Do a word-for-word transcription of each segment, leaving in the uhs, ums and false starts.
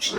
บ่า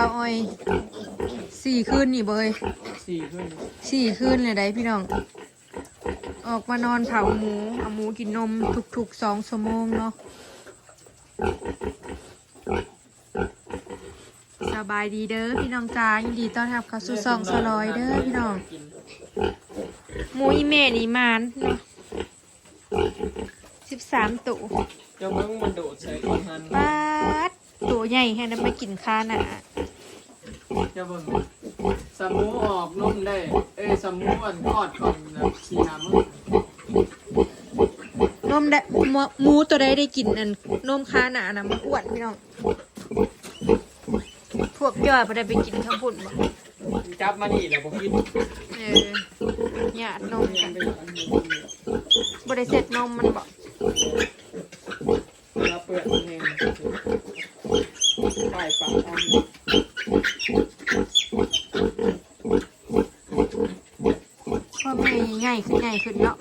วอ้อย สี่คืนนี่บ่เอ้ย สี่คืน สี่คืนเลยได้พี่น้อง ออกมานอนเผาหมู เอาหมูกินนมทุกๆสองชั่วโมงเนาะ สบายดีเด้อพี่น้องจ้า ยินดีต้อนรับเข้าสู่ช่องสลอยเด้อพี่น้อง หมูอีแม่นี่หมานเนาะ สิบสามตัว เจ้าเบิ่งมันโดดใส่ของหัน ป๊าด ตัวใหญ่แฮงนะ มากินคาหน้า เจ้าเบิ่ง สมูออกนมได้ เอ้ย สมูอันคลอดก่อนนะ สี่ห้ามื้อ นมได้ หมู หมูตัวใดได้กินอันนมคาหน้านะ มันอ้วนพี่น้อง พวกย่อยบ่ได้ไปกินทั้งพุ่นบ่ จับมานี่แล้วบ่กิน เออ หยาดนมกัน บ่ได้เช็ดนมมันบ่ แล้วเปื้อนแฮง ป้ายปากอ่อน พ่อแม่ใหญ่ขึ้นใหญ่ขึ้นเนาะ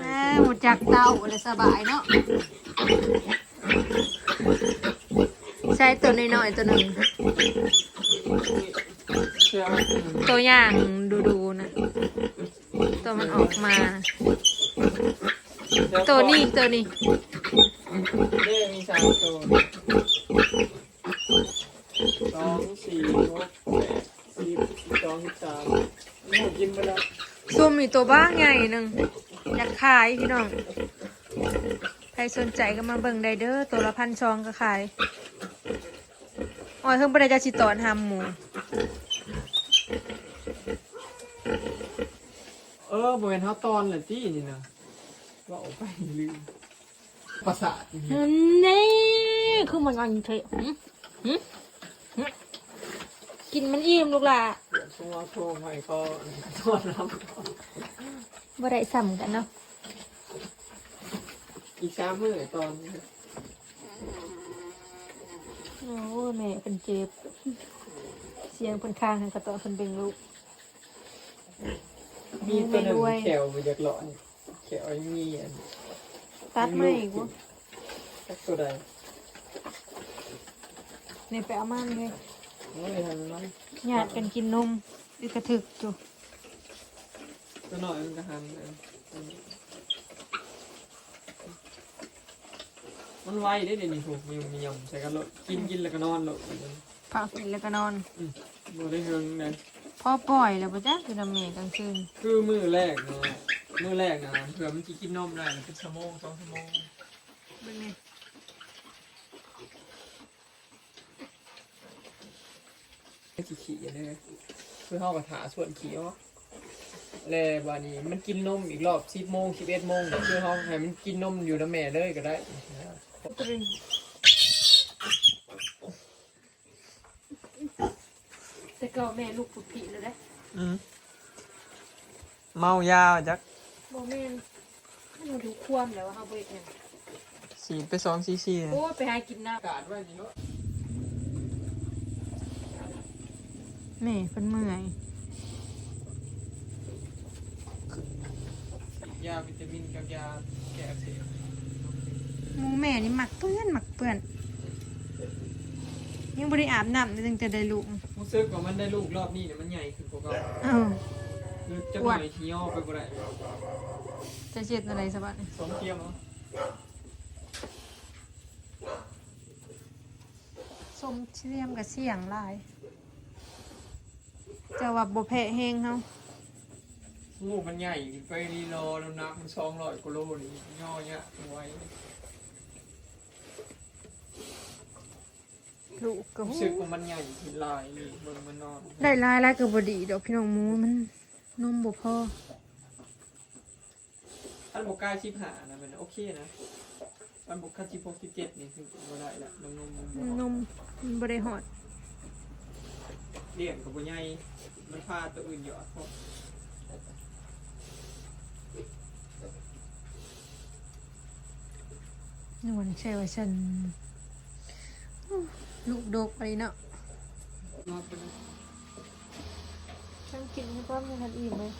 อ่า รู้จักเต้าแล้วสบายเนาะ ใช่ตัวน้อยๆตัวหนึ่ง เชื่อไหม ตัวอย่างดูๆนะ ตัวมันออกมา ตัวนี้ ตัวนี้ เด้มีสามตัว สอง สี่ หก แปด สิบ สิบสอง สิบสาม นี่กินไปแล้ว ซุ่มนี่ตัวบ้างใหญ่หนึ่ง อยากขายพี่น้อง ใครสนใจก็มาเบิ่งได้เด้อ ตัวละพันสองก็ขาย อ้อยเพิ่งบ่ได้จะสิตอนหำหมู เออ บ่แม่นเฮาตอนแหละตี้นี่นะ ว่าออกไปลืม ประสาทนี่ นี่ คือมันอันเทะ หึ หึ หึ กินมันอิ่มลูกหล่ะ เดี๋ยวช่วงโทรให้เขาต้อนรับ บ่ได้ซ้ำกันเนาะ อีกสามมื้อตอน โอ้ย แม่เพิ่นเจ็บ เสียงเพิ่นค้างให้เขาตอนเพิ่นเบ่งลูก มีตัวหนึ่ง แม่รวย แขวบ่อยากหลอน แขวยังมีอัน ตัดมาอีกบ่ จักตัวใด นี่ไปเอามาเลย โอ้ย หันมัน หยาดกันกินนม อีกกระถึกจุ ตัวน้อยมันก็หันเลย มันไวเด้เดี๋ยวนี้ โห มี มียำใส่กันโลด กิน กินแล้วก็นอนโลด พักกินแล้วก็นอน อืม บ่ได้เฮิงเลย พอปล่อยแล้วบ่จ๊ะ คือน้ำเมย์กลางคืน คือมื้อแรกนะ มื้อแรกนะ เผื่อมันสิกินนมได้นะ เป็นชั่วโมง สองชั่วโมง เบิ่งนี่ ขี้ขี้เลย คือเฮาก็ถ่าส่วนขี้ออก แล้วบัดนี้มันกินนมอีกรอบ สิบโมง สิบเอ็ดโมง คือเฮาให้มันกินนมอยู่นำแม่เลยก็ได้ แต่เก่าแม่ลูกผุดผีเลยเด้ อืม เมายาจัก บ่แม่น มันดูความแล้วว่าเฮาบ่เฮ็ดหยัง ฉีดไปสองซีซี โอ้ย ไปหากินน้ำ กาดไว้นี่เนาะ แม่เพิ่นเมื่อย ยาวิตามินกับยาแก้อักเสบ หมูแม่นี่มักเปื้อน มักเปื้อน ยังบ่ได้อาบน้ำเลยตั้งแต่ได้ลูก รู้สึกว่ามันได้ลูกรอบนี้เนี่ยมันใหญ่ขึ้นกว่าเก่า เอ้า หรือจะหน่อยสิย่อไปบ่ได้ จะเช็ดอะไรซะบัดนี้ สองเทียมเหรอ ส้มเทียมกับเสี่ยงหลาย เจ้าว่าบ่แพ้แฮงเฮา งูมันใหญ่ไปลีลอแล้วหนักมันสองร้อยกว่าโลนี่ย่อยากไหว ลูกก็ รู้สึกว่ามันใหญ่ขึ้นหลายนี่เบิ่งมันนอน ได้หลายหลายก็บ่ดีดอกพี่น้อง หมูมันนมบ่พอ อันบ่กายสิบห้านะมันโอเคนะ อันบ่คันสิบหก สิบเจ็ดนี่คือบ่ได้ละ นมนมมันบ่ นมมันบ่ได้ฮอด เลี้ยงก็บ่ใหญ่ มันพาตัวอื่นหยอดพอ นวลใช่ว่าฉัน ลูกดกอะไรเนาะ ทั้งกินให้พร้อมยังทันอิ่มเลย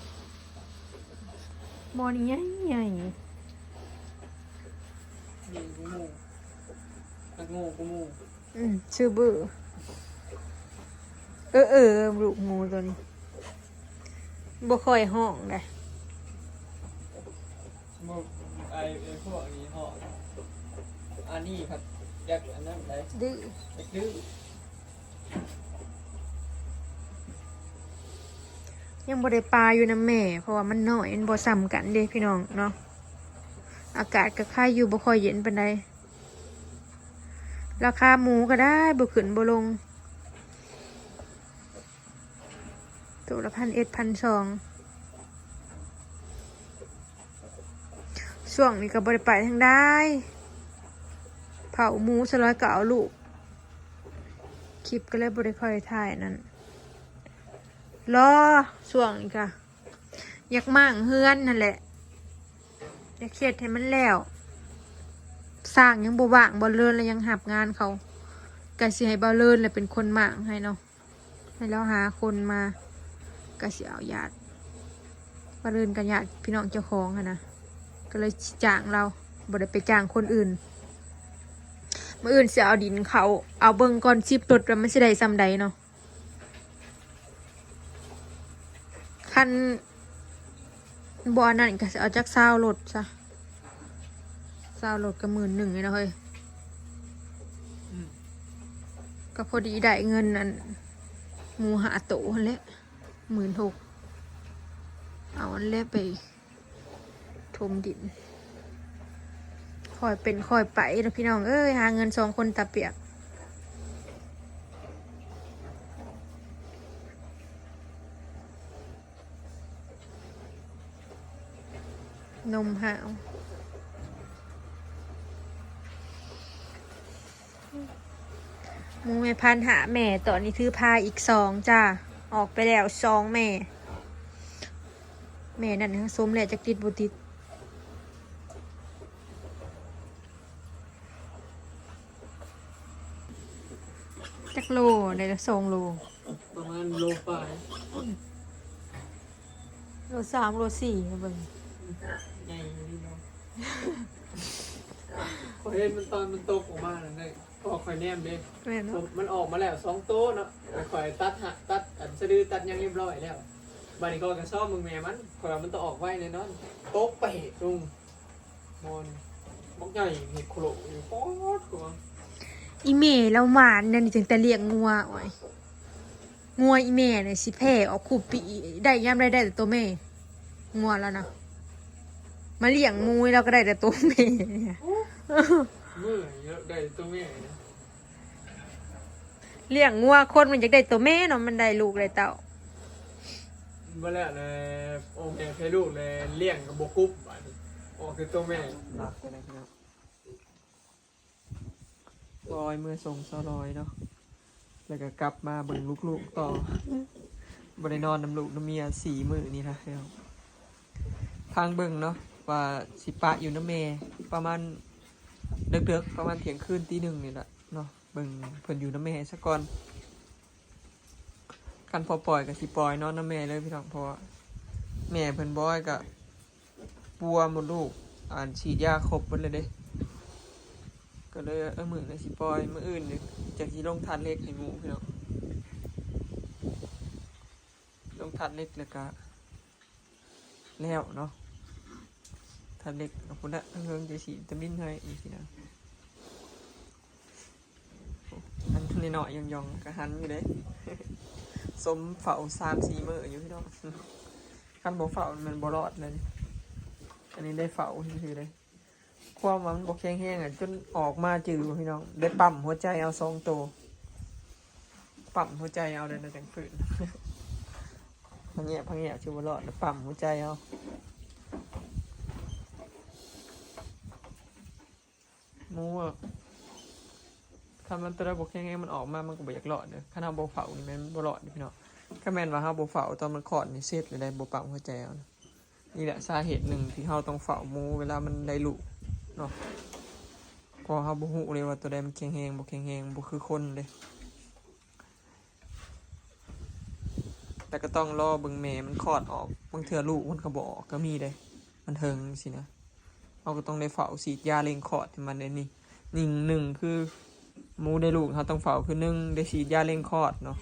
หม้อนี้ใหญ่ใหญ่ นี่กูหมูตักโง่กูหมู อืมชื่อเบอร์เออเออลูกหมูตัวนี้บ่ค่อยห้องได้ หมูไอไอพวกนี้หอมอันนี้ครับอยากอันนั้นได้ ดื้อ อยากดื้อ ยังบ่ได้ปลาอยู่นำแม่ เพราะว่ามันน้อยมันบ่ส่ำกันเด้พี่น้องเนาะ อากาศก็คล้ายอยู่บ่ค่อยเย็นปานใด ราคาหมูก็ได้บ่ขึ้นบ่ลง ตัวละพันเอ็ดพันสอง ช่วงนี้ก็บ่ได้ไปทางใด เผาหมูสลอยก็เอาลูก คลิปก็เลยบ่ได้ค่อยถ่ายนั่น รอช่วงนี้ก็อยากหมั่งเฮือนนั่นแหละ อยากเฮ็ดให้มันแล้ว สร้างยังบ่ว่าง บ่าวเลินแล้วยังรับงานเขา ก็สิให้บ่าวเลินแหละเป็นคนหมั่งให้เนาะ ให้เราหาคนมา ก็สิเอาญาติ บ่าวเลินกับญาติพี่น้องเจ้าของหั้นนะ ก็เลยสิจ้างเรา บ่ได้ไปจ้างคนอื่น มื้ออื่นสิเอาดินเขา เอาเบิ่งก่อนสิบรถว่ามันสิได้ส่ำใดเนาะ คันบ่อันนั้นก็สิเอาจักซาวรถซะ ซาวรถก็หมื่นหนึ่งเลยนะเฮ้ย ก็พอดีได้เงินอันหมูห้าโตหั้นแหละ หมื่นหก เอาอันแรกไปถมดิน ค่อยเป็นค่อยไปนะพี่น้องเอ้ย หาเงินสองคนตาเปียก นมหาว หมูแม่พันธุ์หาแม่ ตอนนี้ถือพาอีกสองจ้า ออกไปแล้วสองแม่ แม่นั่นนะสมแล้วจักติดบ่ติด จักโลได้ละสองโล ประมาณโลปลาย โลสามโลสี่เบิ่ง ใหญ่อยู่นี่เนาะเขาเห็นมันตอนมันตกออกมาแล้วเนี่ยพอคอยแนมเด้ แม่นเนาะ มันออกมาแล้วสองตัวเนาะแต่คอยตัดหะตัดอันสะดือตัดหยังเรียบร้อยแล้วบาดนี้ก็กระซ่อมมึงแม่มันคอยว่ามันต้องออกไวแน่นอนตกไปลุงมอนบักใหญ่เห็ดโคโลอยู่ป๊อดกูว่า อีเมลาวหมานนั่นนี่จังแต่เลี้ยงงัวโอ้ย งัวอีแม่เนี่ยสิแผ่ออกคู่ปีได้ยามใดได้แต่ตัวแม่ งัวแล้วนะ มาเลี้ยงหมูเราก็ได้แต่ตัวแม่ เมื่อยแล้วได้ตัวแม่นะ เลี้ยงงัวคนมันอยากได้ตัวแม่เนาะ มันได้ลูกได้เต้า เมื่อแล้วนะโอแม่แพ้ลูกเลยเลี้ยงกับบกุ๊บบาดนี้ออกคือตัวแม่ หลับไปแล้วพี่น้องลอยเมื่อส่งเซาลอยเนาะ แล้วก็กลับมาเบิ่งลูกๆต่อ บ่ได้นอนนำลูกนำเมียสี่มื้อนี่นะพี่น้อง พังเบิ่งเนาะ ว่าสิปะอยู่นำแม่ ประมาณเดิกๆ ประมาณเที่ยงคืนตีหนึ่งนี่แหละเนาะ เบิ่งเพิ่นอยู่นำแม่ซะก่อน คันพอปล่อยก็สิปล่อยนอนนำแม่เลยพี่น้อง เพราะว่าแม่เพิ่นบ่อยก็ ปัวมดลูก อันฉีดยาครบหมดเลยเด้ ก็เลยเออมื้อนี้สิปล่อย มื้ออื่นนี่จักสิลงธาตุเหล็กให้หมู่พี่น้อง ลงธาตุเหล็กแล้วก็แล้วเนาะ ธาตุเหล็กก็พุ้นละเพิ่งจะฉีดวิตามินให้อีกทีนะ อันน้อยๆหย่องๆก็หันอยู่เด้ สมเฝ้าสามสี่มื้ออยู่พี่น้อง คันบ่เฝ้ามันบ่รอดเลย อันนี้ได้เฝ้าซื่อๆเลย ความว่ามันบ่แข็งแรงอะ จนออกมาจือพี่น้อง ได้ปั๊มหัวใจเอาสองโต ปั๊มหัวใจเอาเลยนะจังฟื้น พังแงะพังแงะสิบ่รอด แล้วปั๊มหัวใจเอา หมูอะ คันมันตัวใดบ่แข็งแรงมันออกมา มันก็บ่อยากรอดเด้อ คันเฮาบ่เฝ้านี่แม่นบ่รอดเด้อพี่น้อง คันแม่นว่าเฮาบ่เฝ้าตอนมันคลอดนี่เสร็จเลยได้ บ่ปั๊มหัวใจเอานะ นี่แหละสาเหตุหนึ่งที่เฮาต้องเฝ้าหมูเวลามันได้ลูกเนาะ เพราะเฮาบ่ฮู้เลยว่าตัวใดมันแข็งแรงบ่แข็งแรง บ่คือคนเด้ แล้วก็ต้องรอเบิ่งแม่มันคลอดออก บางเทื่อลูกมันก็บ่ออกก็มีเด้ มันเถิงสินะ เราก็ต้องได้เฝ้าฉีดยาเร่งคลอดให้มันเด้นี่ หนึ่ง หนึ่งคือหมูได้ลูก เราต้องเฝ้า คือหนึ่งได้ฉีดยาเร่งคลอดเนาะ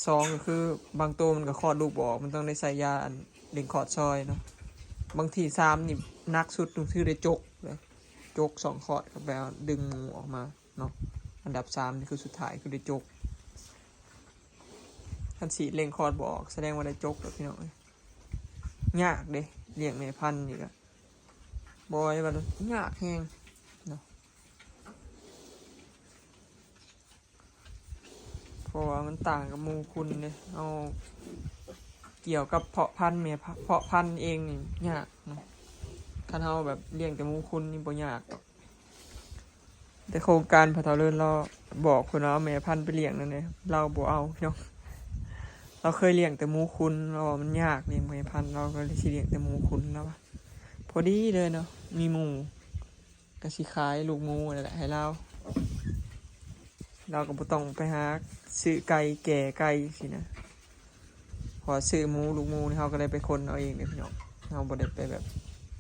สองก็คือบางตัวมันก็คลอดลูกบ่ออก มันต้องได้ใส่ยาอันเร่งคลอดซอยเนาะ บางทีสามนี่หนักสุด คือได้จกเลย จกสองคลอดก็แปลว่าดึงหมูออกมาเนาะ อันดับสามนี่คือสุดท้ายคือได้จก คันสิเร่งคลอดบ่ออก แสดงว่าได้จกแล้วพี่น้องเอ้ย ยากเด้ เลี้ยงแม่พันธุ์นี่ก็บ่อยว่ายากแฮงเนาะ เพราะว่ามันต่างกับหมูคุณเด้ เอาเกี่ยวกับเพาะพันธุ์แม่พะ เพาะพันธุ์เองนี่ยากเนาะ คันเฮาแบบเลี้ยงแต่หมูคุณนี่บ่ยากดอก แต่โครงการพ่อเฒ่าเลินเราบอกเพิ่นว่าเอาแม่พันธุ์ไปเลี้ยงนั่นเด้ เราบ่เอาพี่น้อง เราเคยเลี้ยงแต่หมูคุณ เราว่ามันยากเลี้ยงแม่พันธุ์ เราก็เลยสิเลี้ยงแต่หมูคุณแล้วว่า พอดีเลยเนาะ มีหมู ก็สิขายลูกหมูนั่นแหละให้เรา เราก็บ่ต้องไปหาซื้อไก่แก่ไก่สินะ เพอซื้อหมูลูกหมูนี่เราก็ได้ไปคนเอาเองเลยพี่น้อง เราบ่ได้ไปแบบ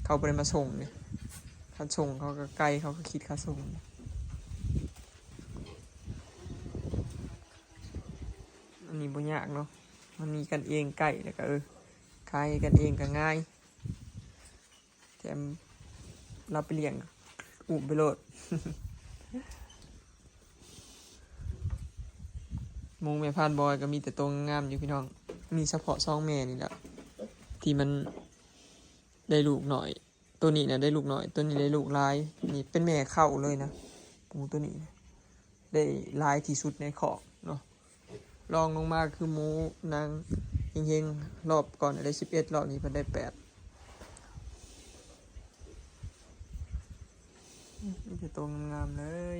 เขาบ่ได้มาส่งเนี่ย คันส่งเขาก็ไก่เขาก็คิดค่าส่งเนี่ย อันนี้บ่ยากเนาะ มันมีกันเองไก่แล้วก็เออ ขายกันเองก็ง่าย แถมเราไปเลี้ยง อุ้มไปโลด หมูแม่พันธุ์บ่อยก็มีแต่ตัวงามๆอยู่พี่น้อง มีเฉพาะสองแม่นี่แหละ ที่มันได้ลูกหน่อย ตัวนี้นะได้ลูกหน่อย ตัวนี้ได้ลูกหลาย นี่เป็นแม่เข้าเลยนะ หมูตัวนี้นะ ได้หลายที่สุดในคอกเนาะ รองลงมาคือหมูนางเฮงๆ รอบก่อนได้สิบเอ็ด รอบนี้เพิ่นได้แปด มีแต่ตัวงามๆเลย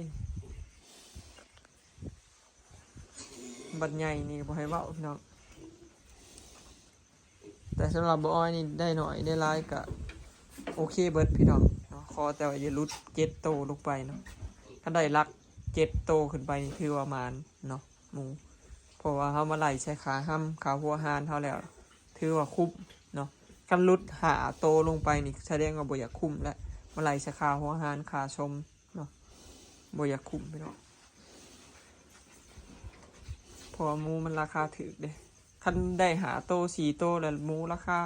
บัดใหญ่นี่ก็บ่ให้เว้าพี่น้อง แต่สำหรับบ่ออยนี่ได้หน่อยได้หลายก็โอเคเบิดพี่น้องเนาะ ขอแต่ว่าอย่าหลุดเจ็ดโตลงไปเนาะ คันได้หลักเจ็ดโตขึ้นไปนี่ถือว่าหมานเนาะ หมู เพราะว่าเฮามาไล่ใส่ค่าฮำ ค่าหัวอาหารเฮาแล้ว ถือว่าคุ้มเนาะ คันหลุดห้าโตลงไปนี่แสดงว่าบ่อยากคุ้มแล้ว มาไล่ใส่ค่าหัวอาหาร ค่าชมเนาะ บ่อยากคุ้มพี่น้อง เพราะว่าหมูมันราคาถูกเด้ คันได้ห้าโต สี่โต แล้วหมูราคา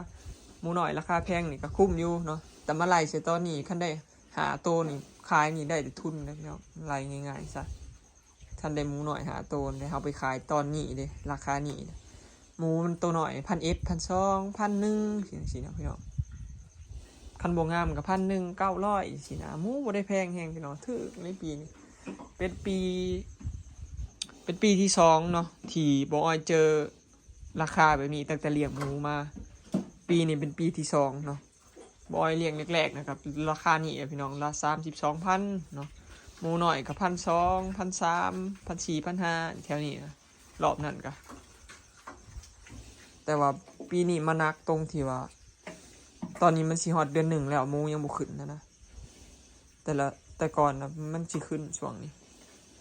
หมูน้อยราคาแพงนี่ก็คุ้มอยู่เนาะ แต่มาไล่ใส่ตอนนี้ คันได้ห้าโตนี่ ขายนี่ได้แต่ทุนนะพี่น้อง ไล่ง่ายๆซะ คันได้หมูน้อยห้าโตนี่ เฮาไปขายตอนนี้เด้ ราคานี้เด้ หมูมันตัวน้อย พันเอ็ด พันสอง พันหนึ่ง สินะพี่น้อง คันบ่งามก็ พันหนึ่ง เก้าร้อย สินะ หมูบ่ได้แพงแฮงพี่น้อง ถูกในปีนี้ เป็นปี เป็นปีที่สองเนาะ ที่บ่ออยเจอราคาแบบนี้ตั้งแต่เลี้ยงหมูมา ปีนี้เป็นปีที่สองเนาะ บ่ออยเลี้ยงแรกๆนะครับ ราคานี้อะพี่น้อง ละสามสิบสองพันเนาะ หมูน้อยก็ พันสอง พันสาม พันสี่ พันห้า แถวนี้นะ รอบนั้นก็ แต่ว่าปีนี้มาหนักตรงที่ว่า ตอนนี้มันสิฮอดเดือนหนึ่งแล้ว หมูยังบ่ขึ้นนะนะ แต่ละ แต่ก่อนนะมันสิขึ้นช่วงนี้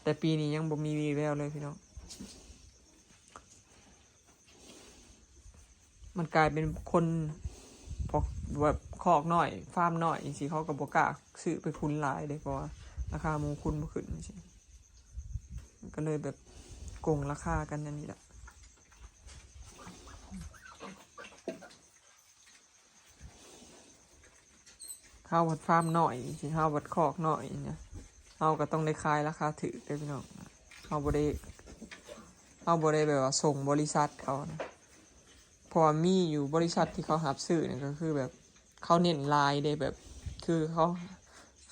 แต่ปีนี้ยังบ่มีวีแววเลยพี่น้อง มันกลายเป็นคนพวกแบบคอกน้อย ฟาร์มน้อยจังซี้ เขาก็บ่กล้าซื้อไปคุณหลายเด้ เพราะว่าราคาหมูคุณบ่ขึ้นจังซี้ ก็เลยแบบโกงราคากันนั่นนี่แหละ เฮาบัดฟาร์มน้อยสิ เฮาบัดคอกน้อยนะ เฮาก็ต้องได้ขายราคาถูกเด้อพี่น้อง เฮาบ่ได้ เฮาบ่ได้แบบว่าส่งบริษัทเขานะ เพราะว่ามีอยู่บริษัทที่เขารับซื้อเนี่ยก็คือแบบ เขาเน้นหลายเด้ แบบ คือเขา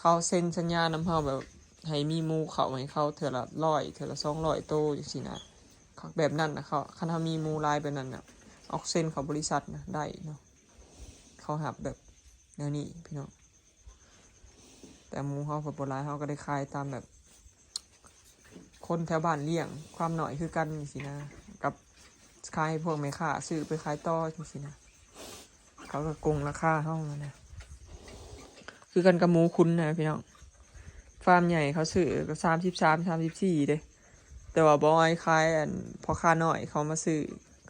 เขาเซ็นสัญญานำเฮาแบบ ให้มีหมูเข้าให้เขาเทื่อละร้อย เทื่อละสองร้อยโตจังซี้นะ เขาแบบนั้นนะ เขา คันเฮามีหมูหลายแบบนั้นน่ะ ออกเซ็นเข้าบริษัทนะ ได้เนาะ เขารับแบบแนวนี้พี่น้อง แต่หมูเฮาเพิ่นบ่หลาย เฮาก็ได้ขายตามแบบ คนแถวบ้านเลี้ยง ฟาร์มน้อยคือกันจังซี้นะ กับขายให้พวกแม่ค้าซื้อไปขายต่อจังซี้นะ เขาก็โกงราคาเฮาหั้นนะ คือกันกับหมูคุณนะพี่น้อง ฟาร์มใหญ่เขาซื้อก็สามสิบสาม สามสิบสี่เด้ แต่ว่าบ่ออยขายอันพ่อค้าน้อยเขามาซื้อ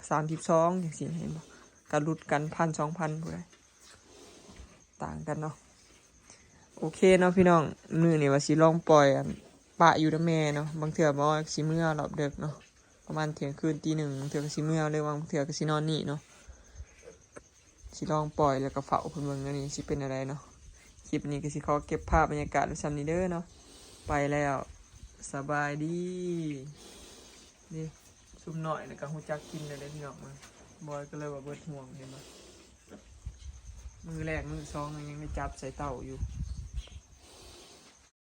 สามสิบสองจังซี่ เห็นบ่ ก็หลุดกันพันสองพันพุ้นแหละ ต่างกันเนาะ โอเคเนาะพี่น้อง มื้อนี้ว่าสิลองปล่อยอันปะอยู่นำแม่เนาะ บางเทื่อบ่สิเมือรอบดึกเนาะ ประมาณเที่ยงคืนตีหนึ่ง บางเทื่อก็สิเมือเลย บางเทื่อก็สินอนนี่เนาะ สิลองปล่อยแล้วก็เฝ้าเพิ่นเบิ่ง อันนี้สิเป็นอะไรเนาะ คลิปนี้ก็สิขอเก็บภาพบรรยากาศไว้ส่ำนี้เด้อเนาะ ไปแล้ว สบายดี นี่ ซุมน้อยแล้วก็ฮู้จักกินแล้วเด้อพี่น้อง มา บอยก็เลยว่าเบิดห่วง เห็นบ่ มื้อแรกมื้อสองยังได้จับใส่เต้าอยู่